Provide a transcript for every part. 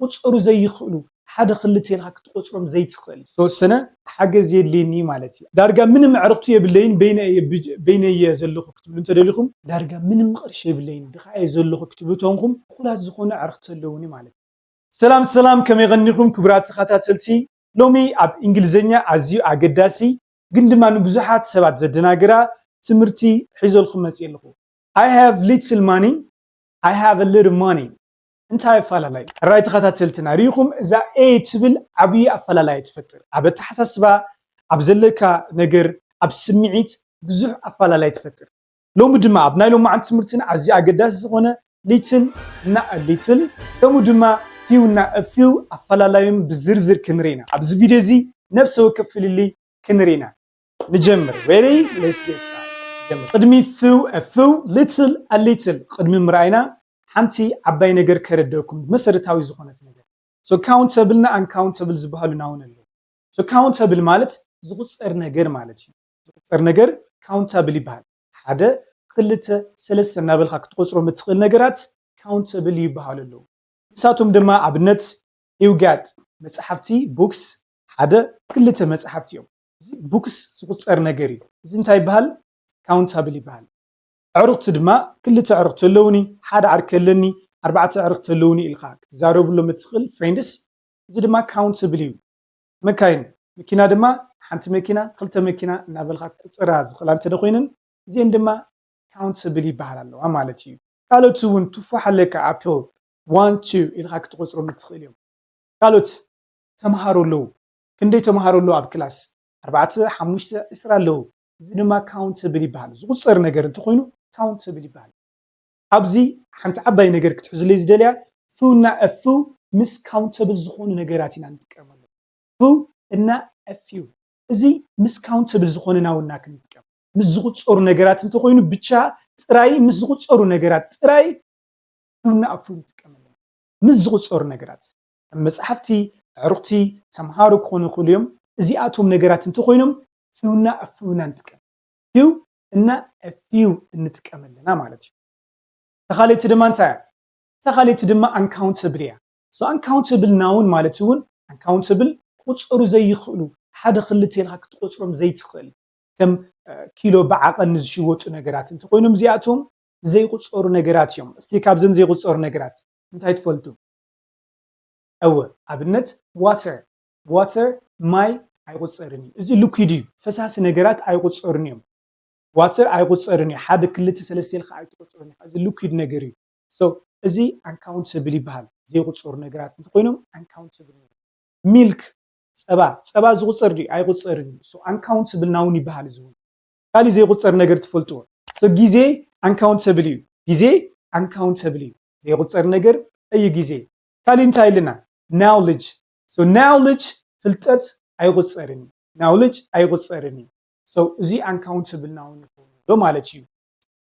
ክቁጸሩ ዘይኽእሉ ሓደ ክልተ ኢልካ ክትቆጽሮም ዘይትኽእል ዝተወሰነ ሓገዝ የድልየኒ ማለት እዩ። ዳርጋ ምንም ኣዕርኽቱ የብለይን፣ በይነ እየ ብጅ-፣ በይነ እየ ዘለኹ ክትብሉ እንተደሊኹም፣ ዳርጋ ምንም ቅርሺ የብለይን፣ ድኻ እየ ዘለኹ ክትብሉ ተኾንኩም፣ እኹላት ዝኾኑ ኣዕርኽቲ ኣለውኒ ማለት እዩ። ሰላም ሰላም፣ ከመይ ቀኒኹም ክቡራት ተኸታተልቲ? ሎሚ ኣብ እንግሊዝኛ ኣዝዩ ኣገዳሲ ግን ድማ ንብዙሓት ሰባት ዘደናግራ ትምህርቲ ሒዘልኩም መፅየ ኣለኹ። I have little money, I have a little money። እንታይ ኣፈላላይ? ሕራይ ተኸታተልትና ርኢኹም፣ እዛ ኤ ትብል ዓብዪ ኣፈላላይ ትፈጥር። ኣብ ኣተሓሳስባ፣ ኣብ ዘለካ ነገር፣ ኣብ ስምዒት ብዙሕ ኣፈላላይ ትፈጥር። ሎሚ ድማ ኣብ ናይ ሎማዓንቲ ትምህርትና ኣዝዩ ኣገዳሲ ዝኾነ ሊትል እና ሊትል ከምኡ ድማ ፊው እና ፊው ኣፈላላዮም ብዝርዝር ክንርኢ ኢና። ኣብዚ ቪድዮ እዚ ነፍሲ ወከፍ ፍልልይ ክንርኢ ኢና። ንጀምር። Ready? Let's get started። ንጀምር። ቅድሚ ፊው፣ ፊው፣ ሊትል፣ ሊትል ቅድሚ ምርኣይና ሓንቲ ዓባይ ነገር ከረድአኩም፣ መሰረታዊ ዝኾነት ነገር። So ካውንተብል እና ኣንካውንተብል ዝበሃሉ ናውን ኣለዉ። So ካውንተብል ማለት ዝቁጸር ነገር ማለት እዩ። ዝቁጸር ነገር ካውንታብል ይበሃል። ሓደ፣ ክልተ፣ ሰለስተ እናበልካ ክትቆጽሮም እትኽእል ነገራት ካውንተብል ይበሃሉ ኣለዉ። ንሳቶም ድማ ኣብነት ኢውጋድ መጽሓፍቲ፣ ቡክስ፣ ሓደ፣ ክልተ መጽሓፍቲ እዮም። እዚ ቡክስ ዝቁጸር ነገር እዩ። እዚ እንታይ ይበሃል? ካውንታብል ይበሃል። ኣዕሩኽቲ ድማ ክልተ ኣዕሩኽቲ ኣለዉኒ፣ ሓደ ዓርኪ ኣለኒ፣ ኣርባዕተ ኣዕሩኽቲ ኣለዉኒ ኢልካ ክትዛረብሎም እትኽእል ፍሬንድስ፣ እዚ ድማ ካውንተብል እዩ። መካይን፣ መኪና ድማ ሓንቲ መኪና፣ ክልተ መኪና እናበልካ ክትቁጽራ ዝኽእላ እንተ ኮይነን፣ እዚአን ድማ ካውንተብል ይበሃል ኣለዋ ማለት እዩ። ካልኦት እውን ቱፋሕ ኣለካ፣ ኣፕል፣ ዋን፣ ቱ ኢልካ ክትቆጽሮም እትኽእል እዮም። ካልኦት ተምሃሮ ኣለዉ። ክንደይ ተምሃሮ ኣለዉ ኣብ ክላስ? ኣርባዕተ፣ ሓሙሽተ፣ ዕስራ ኣለዉ። እዚ ድማ ካውንተብል ይበሃል። ዝቁጸር ነገር እንተኾይኑ ካውንተብል ይበሃል። ኣብዚ ሓንቲ ዓባይ ነገር ክትሕዙለይ ዝደልያ፣ ፊው እና ፊው ምስ ካውንተብል ዝኾኑ ነገራት ኢና ንጥቀመሉ። ፊው እና ፊው። እዚ ምስ ካውንተብል ዝኾነ ናውና ክንጥቀም። ምስ ዝቁጸሩ ነገራት እንተኾይኑ ብቻ ጥራይ፣ ምስ ዝቁጸሩ ነገራት ጥራይ ፊው እና ፊው ንጥቀመሉ። ምስ ዝቁጸሩ ነገራት፣ ከም መጽሓፍቲ፣ ኣዕሩኽቲ፣ ተምሃሮ ክኾኑ ይኽእሉ እዮም። እዚኣቶም ነገራት እንተኾይኖም ፊው እና ፊው ኢና ንጥቀም። ፊው እና ፊው እንጥቀም ኣለና ማለት እዩ። ተኻለይቲ ድማ እንታይ እያ? ተኻለይቲ ድማ ኣንካውንተብል እያ። So ኣንካውንተብል ናውን ማለት እውን ኣንካውንተብል ክቁጸሩ ዘይኽእሉ፣ ሓደ ክልተ ኢልካ ክትቆጽሮም ዘይትኽእል፣ ከም፣ እ፣ ኪሎ ብዓቐን ዝሽወጡ ነገራት እንተኾይኖም እዚኣቶም ዘይቁጸሩ ነገራት እዮም። እስቲ ካብዞም ዘይቁጸሩ ነገራት እንታይ ትፈልጡ? እወ፣ ኣብነት ዋተር። ዋተር ማይ ኣይቁጸርን እዩ። እዚ ሊኩዊድ እዩ። ፈሳሲ ነገራት ኣይቁጸሩን እዮም። ዋተር ኣይቁጸርን እዩ። ሓደ፣ ክልተ፣ ሰለስተ ኢልካ ኣይትቁጸሩን ኢኻ። እዚ ሊኩዊድ ነገር እዩ። So እዚ ኣንካውንተብል ይበሃል። ዘይቁጸሩ ነገራት እንተኾይኖም ኣንካውንተብል እዮም። ሚልክ፣ ጸባ። ጸባ ዝቁጸር ድዩ? ኣይቁጸርን እዩ። So ኣንካውንተብል ናውን ይበሃል እዚ እውን። ካሊእ ዘይቁጸር ነገር ትፈልጥዎ? So ግዜ ኣንካውንተብል እዩ። ግዜ ኣንካውንተብል እዩ። ዘይቁጸር ነገር እዩ ግዜ። ካሊእ እንታይ ኣለና? ናውሌጅ። So ናውሌጅ፣ ፍልጠት፣ ኣይቁጸርን እዩ። ናውሌጅ ኣይቁጸርን እዩ። So እዚ ኣንካውንተብል ናውን ይኸውን ኣሎ ማለት እዩ።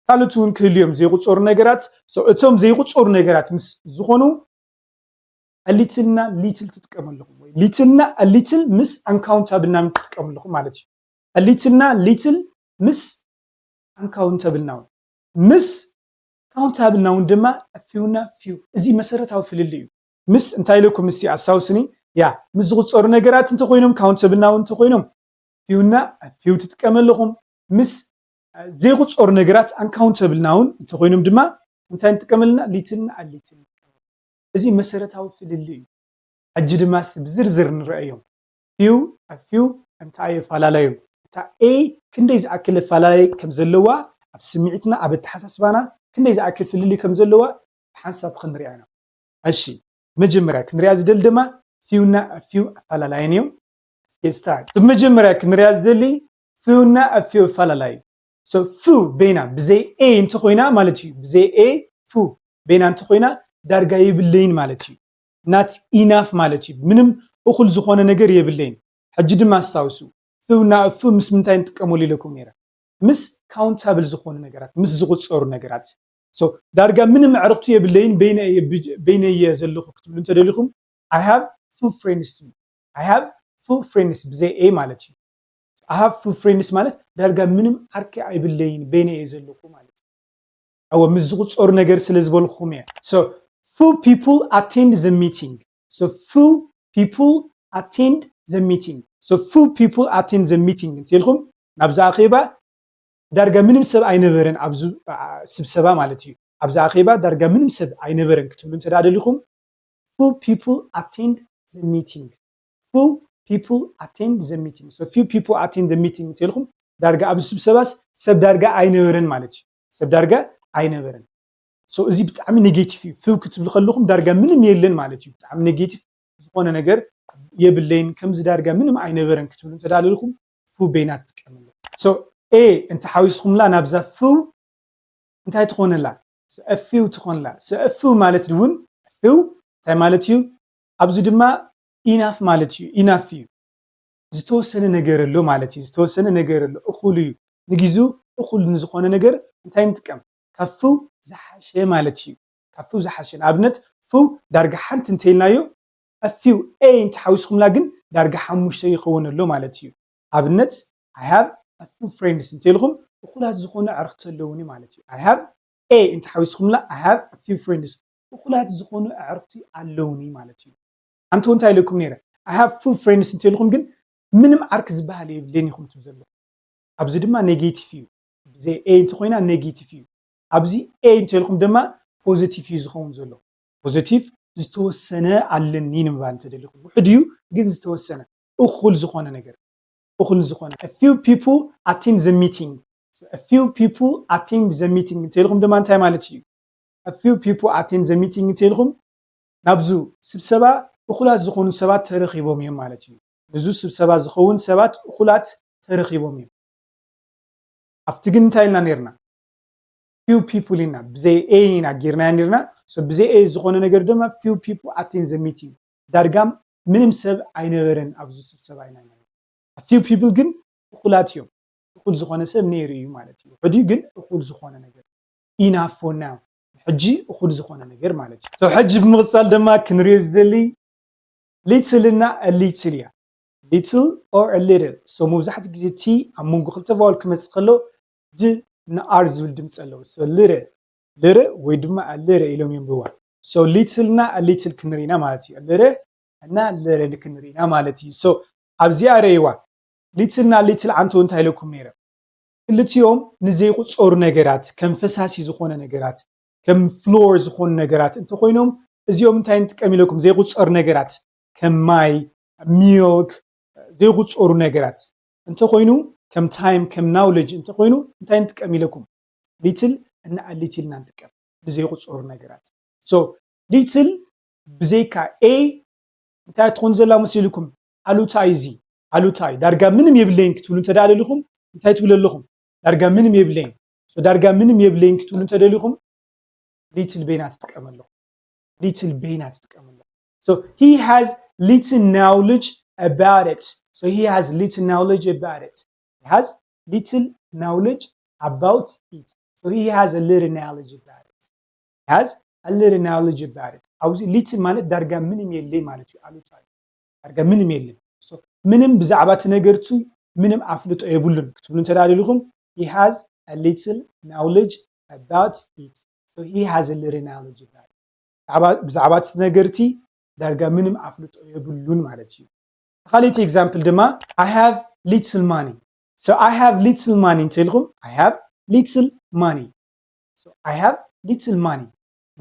ካልኦት እውን ክህልዮም ዘይቁጸሩ ነገራት። So እቶም ዘይቁጸሩ ነገራት ምስ ዝኾኑ ሊትል እና ሊትል ትጥቀሙ ኣለኹም፣ ወይ ሊትል እና ሊትል ምስ ኣንካውንታብል ናውን ትጥቀሙ ኣለኹም ማለት እዩ። ሊትል እና ሊትል ምስ ኣንካውንታብል ናውን፣ ምስ ካውንታብል ናውን ድማ ፊው እና ፊው። እዚ መሰረታዊ ፍልልይ እዩ። ምስ እንታይ ኢለኩም? ምስ ኣስታውስኒ፣ ያ፣ ምስ ዝቁጸሩ ነገራት እንተኾይኖም፣ ካውንታብል ናውን እንተኾይኖም ፊው እና ፊው ትጥቀሙ ኣለኹም። ምስ ዘይቁጸሩ ነገራት ኣንካውንታብል ናውን እንተኾይኖም ድማ እንታይ ንጥቀመልና? ሊትል እና ሊትል። እዚ መሰረታዊ ፍልልይ እዩ። ሕጂ ድማ እስቲ ብዝርዝር ንረኣዮም። ፊው ኣብ ፊው እንታይ ኣፈላላዮም? እታ ኤ ክንደይ ዝኣክል ኣፈላላይ ከም ዘለዋ ኣብ ስምዒትና፣ ኣብ ኣተሓሳስባና ክንደይ ዝኣክል ፍልልይ ከም ዘለዋ ብሓንሳብ ክንሪኣ ኢና። እሺ፣ መጀመርያ ክንሪኣ ዝደሊ ድማ ፊውና ፊው ኣፈላላየን እዮም። Let's start። ብመጀመርያ ክንሪኣ ዝደሊ ፊውና ፊው ኣፈላላይ። So ፊው በይና ብዘይ ኤ እንተኾይና ማለት እዩ። ብዘይ ኤ ፊው በይና እንተኾይና ዳርጋ የብለይን ማለት እዩ። Not enough ማለት እዩ። ምንም እኹል ዝኾነ ነገር የብለይን። ሕጂ ድማ ኣስታውሱ፣ ፊውና ፊው ምስ ምንታይ ንጥቀመሉ ኢለኩም ነይረ? ምስ ካውንታብል ዝኾኑ ነገራት፣ ምስ ዝቁጸሩ ነገራት። So ዳርጋ ምንም ኣዕርኽቱ የብለይን፣ በይነ እየ ብጅ-፣ በይነ እየ ዘለኹ ክትብሉ እንተደሊኹም፣ I have few friends to me። I have few friends ብዘይ ኤ ማለት እዩ። I have few friends ማለት ዳርጋ ምንም ዓርኪ ኣይብለይን፣ በይነ እየ ዘለኹ ማለት እዩ። እወ፣ ምስ ዝቁጸሩ ነገር ስለ ዝበልኹም እየ። So few people attend the meeting። So few people attend the meeting. So few people attend the meeting እንተልኩም ናብዛ ኣኼባ ዳርጋ ምንም ሰብ ኣይነበረን ኣብዚ ስብሰባ ማለት እዩ። ኣብዚ ኣኼባ ዳርጋ ምንም ሰብ ኣይነበረን ክትብሉ እንተ ደኣ ደሊኹም few people attend the meeting. Few people attend the meeting. So few people attend the meeting እንተልኩም ዳርጋ ኣብዚ ስብሰባስ ሰብ ዳርጋ ኣይነበረን ማለት እዩ። ሰብ ዳርጋ ኣይነበረን። So እዚ ብጣዕሚ negative እዩ። Few ክትብሉ ከለኹም ዳርጋ ምንም የለን ማለት እዩ። ብጣዕሚ negative ዝኾነ ነገር የብለይን፣ ከምዚ ዳርጋ ምንም ኣይነበረን ክትብሉ እንተ ደኣ ደሊኹም few በይና ትጥቀምሉ። So A እንተ ሓዊስኩምላ ናብዛ few እንታይ ትኾነላ? So a few ትኾነላ። So a few ማለት እውን few እንታይ ማለት እዩ? ኣብዚ ድማ enough ማለት እዩ። Enough እዩ። ዝተወሰነ ነገር ኣሎ ማለት እዩ። ዝተወሰነ ነገር ኣሎ፣ እኹል እዩ። ንጊዙ እኹል ንዝኾነ ነገር እንታይ ንጥቀም? ካብ few ዝሓሸ ማለት እዩ። ካብ few ዝሓሸ። ንኣብነት few ዳርጋ ሓንቲ እንተኢልናዮ a few A እንተሓዊስኩምላ ግን ዳርጋ ሓሙሽተ ይኸውን ኣሎ ማለት እዩ። ኣብነት I have a few friends እንተኢልኩም እኹላት ዝኾኑ ኣዕርኽቲ ኣለውኒ ማለት እዩ። I have A እንተሓዊስኩምላ I have a few friends እኹላት ዝኾኑ ኣዕርኽቲ ኣለውኒ ማለት እዩ። ሓንቲ እንታይ ኢለኩም ነይረ? I have few friends እንተልኩም ግን ምንም ዓርኪ ዝበሃል የብለይን ኢኹም ትብሉ ዘለኹም። ኣብዚ ድማ negative እዩ። ብዘይ A እንተኾይና negative እዩ። ኣብዚ A እንተልኩም ድማ positive እዩ ዝኸውን ዘሎ። Positive ዝተወሰነ ኣለኒ ንምባል እንተደሊኹም። ውሑድ እዩ ግን ዝተወሰነ እኹል ዝኾነ ነገር። እኹል ዝኾነ። A few people attend the meeting. So a few people attend the meeting እንተልኩም ድማ እንታይ ማለት እዩ? A few people attend the meeting እንተልኩም ናብዙ ስብሰባ እኹላት ዝኾኑ ሰባት ተረኺቦም እዮም ማለት እዩ። ንዙ ስብሰባ ዝኸውን ሰባት እኹላት ተረኺቦም እዮም። ኣብቲ ግን እንታይ ኢልና ነርና? Few people ኢና፣ ብዘይ A ኢና ጌርናያ ነርና። So ብዘይ A ዝኾነ ነገር ድማ few people attend the meeting። ዳርጋ ምንም ሰብ ኣይነበረን ኣብዚ ስብሰባ ኢና ነርና። A few people ግን እኹላት እዮም። እኹል ዝኾነ ሰብ ነይሩ እዩ ማለት እዩ። ሕዲ ግን እኹል ዝኾነ ነገር enough for now። ሕጂ እኹል ዝኾነ ነገር ማለት እዩ። So ሕጂ ብምቕጻል ድማ ክንሪኦ ዝደሊ little እና a little እያ። Little or a little። So መብዛሕትኡ ግዜ T ኣብ መንጎ ክልተ vowel ክመጽእ ከሎ ድ ን R ዝብል ድምፂ ኣለዎ። So little፣ little ወይ ድማ a little ኢሎም የንብብዋ። So little እና a little ክንርኢ ኢና ማለት እዩ። Little እና little ክንርኢ ኢና ማለት እዩ። So ኣብዚኣ ረእይዋ። Little እና little ዓንተው እንታይ ኢለኩም ነይረ? ክልቲኦም ንዘይቁጸሩ ነገራት፣ ከም ፈሳሲ ዝኾነ ነገራት፣ ከም flour ዝኾኑ ነገራት እንተኾይኖም እዚኦም እንታይ ንጥቀም ኢለኩም? ዘይቁጸሩ ነገራት ከም ማይ፣ milk፣ ዘይቁጸሩ ነገራት እንተኾይኑ ከም time፣ ከም knowledge እንተኾይኑ እንታይ ንጥቀም ኢለኩም? Little እና a little ኢና ንጥቀም ንዘይቁጸሩ ነገራት። So little ብዘይካ A እንታይ ትኾን ዘላ መሲልኩም? ኣሉታ እዩ እዚ። ኣሉታ እዩ። ዳርጋ ምንም የብለይን ክትብሉ እንተ ደኣ ደሊኹም እንታይ ትብሉ ኣለኹም? ዳርጋ ምንም የብለይን። So ዳርጋ ምንም የብለይን ክትብሉ እንተ ደሊኹም little በይና ትጥቀም ኣለኹም። Little በይና ትጥቀም ኣለኹም። So he has little knowledge about it. So he has little knowledge about it. He has little knowledge about it. So he has a little knowledge about it. He has a little knowledge about it. ኣብዚ little ማለት ዳርጋ ምንም የለይ ማለት እዩ። ኣሉታ እዩ። ዳርጋ ምንም የለን። So ምንም ብዛዕባ እቲ ነገር እቲ ምንም ኣፍልጦ የብሉን ክትብሉ እንተ ደኣ ደሊኹም he has a little knowledge about it. So he has a little knowledge about it. ብዛዕባ እቲ ነገር እቲ ዳርጋ ምንም ኣፍልጦ የብሉን ማለት እዩ። ካልኣይቲ example ድማ I have little money። So I have little money እንተልኩም I have little money። So I have little money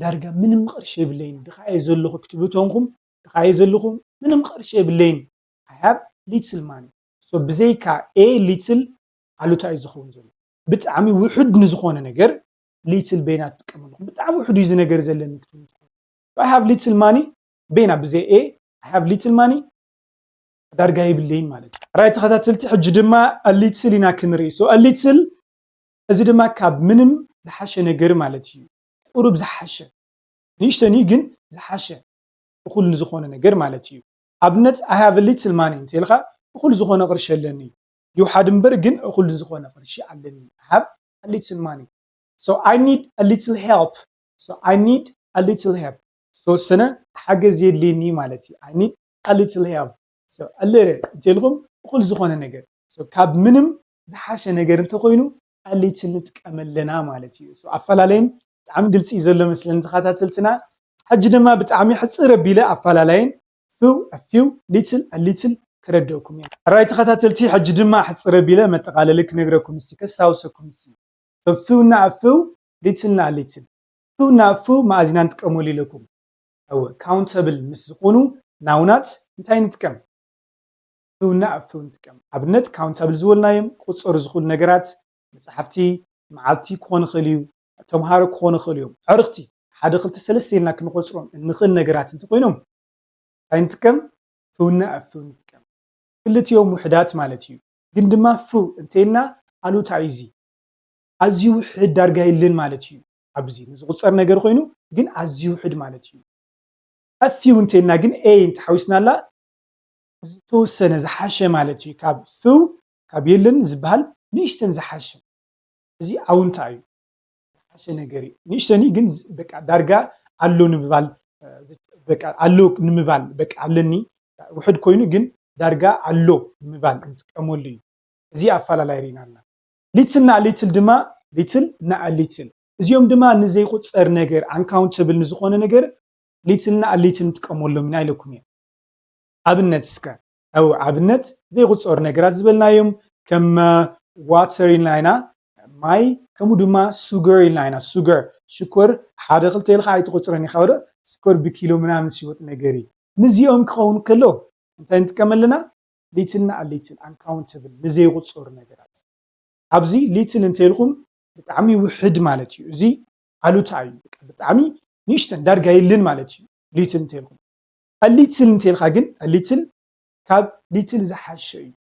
ዳርጋ ምንም ቅርሺ የብለይን፣ ድኻ እየ ዘለኹ ክትብሉ ተንኹም ድኻ እየ ዘለኹ ምንም ቅርሺ የብለይን። I have little money። So ብዘይካ A little ኣሉታ እዩ ዝኸውን ዘሎ። ብጣዕሚ ውሑድ ንዝኾነ ነገር little በይና ትጥቀም ኣለኹም። ብጣዕሚ ውሑድ እዩ እዚ ነገር ዘለኒ ክትብሉ ትኽእሉ። I have little money በይና ብዘይ A I have little money ዳርጋ የብለይን ማለት እዩ። ራይ ተኸታተልቲ ሕጂ ድማ a little ኢና ክንርኢ። So a little እዚ ድማ ካብ ምንም ዝሓሸ ነገር ማለት እዩ። ቁሩብ ዝሓሸ ንእሽተን እዩ ግን ዝሓሸ እኹል ንዝኾነ ነገር ማለት እዩ። ኣብነት I have a little money እንተልካ እኹል ዝኾነ ቅርሺ ኣለኒ ይውሓድ እምበር ግን እኹል ዝኾነ ቅርሺ ኣለኒ። I have a little money. So I need a little help. So I need a little help. ዝተወሰነ ሓገዝ የድልየኒ ማለት እዩ። I need a little help. So a little እንተልኩም እኹል ዝኾነ ነገር። So ካብ ምንም ዝሓሸ ነገር እንተኾይኑ a little ንጥቀም ኣለና ማለት እዩ። So ኣፈላለይን ብጣዕሚ ግልፂ እዩ ዘሎ መስለኒ ተኸታተልትና። ሕጂ ድማ ብጣዕሚ ሕፅር ኣቢለ ኣፈላለይን ፍው፣ a few፣ little፣ a little ከረድእኩም እየ። ሕራይ ተኸታተልቲ፣ ሕጂ ድማ ሕጽር ኣቢለ መጠቓለሊ ክነግረኩም እስቲ፣ ከስታውሰኩም እስቲ። ፍው እና a few፣ little እና a little። ፍው እና a few መኣዚና ንጥቀመሉ ኢለኩም። እወ፣ ካውንተብል ምስ ዝኾኑ ናውናት እንታይ ንጥቀም? ፍው እና a few ንጥቀም። ኣብነት ካውንተብል ዝበልናዮም ክቑጸሩ ዝኽእሉ ነገራት፣ መጻሕፍቲ፣ መዓልቲ ክኾን ይኽእል እዩ፣ ተምሃሮ ክኾኑ ይኽእሉ እዮም። ዕርኽቲ፣ ሓደ፣ ክልተ፣ ሰለስተ ኢልና ክንቆጽሮም እንኽእል ነገራት እንተኾይኖም፣ እንታይ ንጥቀም? ፍው እና a few ንጥቀም። ክልቲኦም ውሕዳት ማለት እዩ። ግን ድማ ፍው እንተኢልና ኣሉታ እዩ እዚ። ኣዝዩ ውሕድ ዳርጋ የለን ማለት እዩ። ኣብዚ ንዝቑጸር ነገር ኮይኑ፣ ግን ኣዝዩ ውሕድ ማለት እዩ። a few እንተኢልና ግን ኤ እንተሓዊስናላ ዝተወሰነ ዝሓሸ ማለት እዩ። ካብ ፍው፣ ካብ የለን ዝበሃል ንእሽተን ዝሓሸ። እዚ ኣውንታ እዩ። ዝሓሸ ነገር እዩ። ንእሽተን እዩ ግን ዝ-፣ በቃ ዳርጋ ኣሎ ንምባል፣ እ፣ በቃ ኣሎ ንምባል፣ በቃ ኣለኒ፣ ውሕድ ኮይኑ ግን ዳርጋ ኣሎ ንምባል እንጥቀመሉ እዩ። እዚ ኣፈላላይ ርኢና ኣለና። ሊትል እና ሊትል ድማ፣ ሊትል እና ሊትል፣ እዚኦም ድማ ንዘይቁጸር ነገር፣ ኣንካውንተብል ንዝኾነ ነገር ሊትል እና ሊትል ንጥቀመሎም ኢና ኢለኩም እየ። ኣብነት እስከ፣ ኣው ኣብነት ዘይቁጸሩ ነገራት ዝበልናዮም ከም ዋተር ኢልና ኢና፣ ማይ፣ ከምኡ ድማ ሱገር ኢልና ኢና። ሱገር፣ ሽኮር፣ ሓደ ክልተ ኢልካ ኣይትቁጽረን ኢኻ ዶ? ሽኮር ብኪሎ ምናምን ዝሽወጥ ነገር እዩ። ንዚኦም ክኸውን ከሎ እንታይ ንጥቀም ኣለና? ሊትል እና ሊትል፣ ኣንካውንተብል፣ ንዘይቁጸሩ ነገራት። ኣብዚ ሊትል እንተኢልኩም ብጣዕሚ ውሕድ ማለት እዩ። እዚ ኣሉታ እዩ። በቃ ብጣዕሚ ንእሽተን ዳርጋ የለን ማለት እዩ። ሊትል እንተኢልኩም። ሊትል እንተኢልካ ግን፣ ሊትል ካብ ሊትል ዝሓሸ እዩ።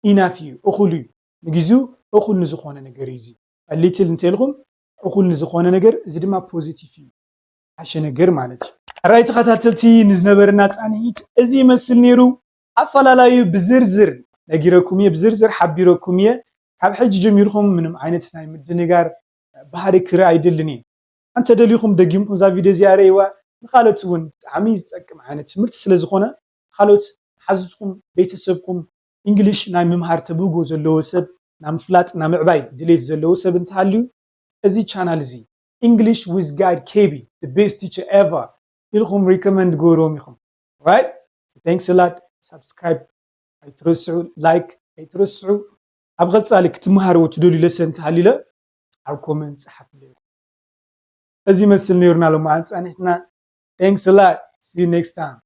ኢናፍ እዩ፣ እኹል እዩ። ንግዚኡ እኹል ንዝኾነ ነገር እዩ እዚ። ሊትል እንተኢልኩም እኹል ንዝኾነ ነገር፣ እዚ ድማ ፖዚቲቭ እዩ። ዝሓሸ ነገር ማለት እዩ። ሕራይ ተኸታተልቲ፣ ንዝነበረና ጻንሒት እዚ ይመስል ነይሩ። ኣፈላላዩ ብዝርዝር ነጊረኩም እየ፣ ብዝርዝር ሓቢረኩም እየ። ካብ ሕጂ ጀሚርኩም ምንም ዓይነት ናይ ምድንጋር ባህሪ ክርኢ ኣይደልን እየ። እንተ ደሊኹም ደጊምኩም እዛ ቪድዮ እዚኣ ረእይዋ፣ ንኻልኦት እውን ብጣዕሚ ዝጠቅም ዓይነት ትምህርቲ ስለ ዝኾነ፣ ካልኦት መሓዙትኩም፣ ቤተሰብኩም፣ እንግሊሽ ናይ ምምሃር ተብህጎ ዘለዎ ሰብ፣ ናይ ምፍላጥ፣ ናይ ምዕባይ ድሌት ዘለዎ ሰብ እንተሃልዩ፣ እዚ ቻናል እዚ፣ English with Guide ኬቢ፣ the best teacher ever ኢልኩም ሪኮመንድ ግበርዎም ኢኹም። Right? So thanks a lot. ሳብስክራይብ ኣይትረስዑ፣ ላይክ ኣይትረስዑ። ኣብ ቐጻሊ ክትመሃርዎ ትደልዩ ለሰን እንተሃልዩለ ኣብ ኮመንት ጸሓፉለይ። እዚ ይመስል ነይሩና ሎማዓንቲ ጻኒሕትና። Thanks a lot. See you next time.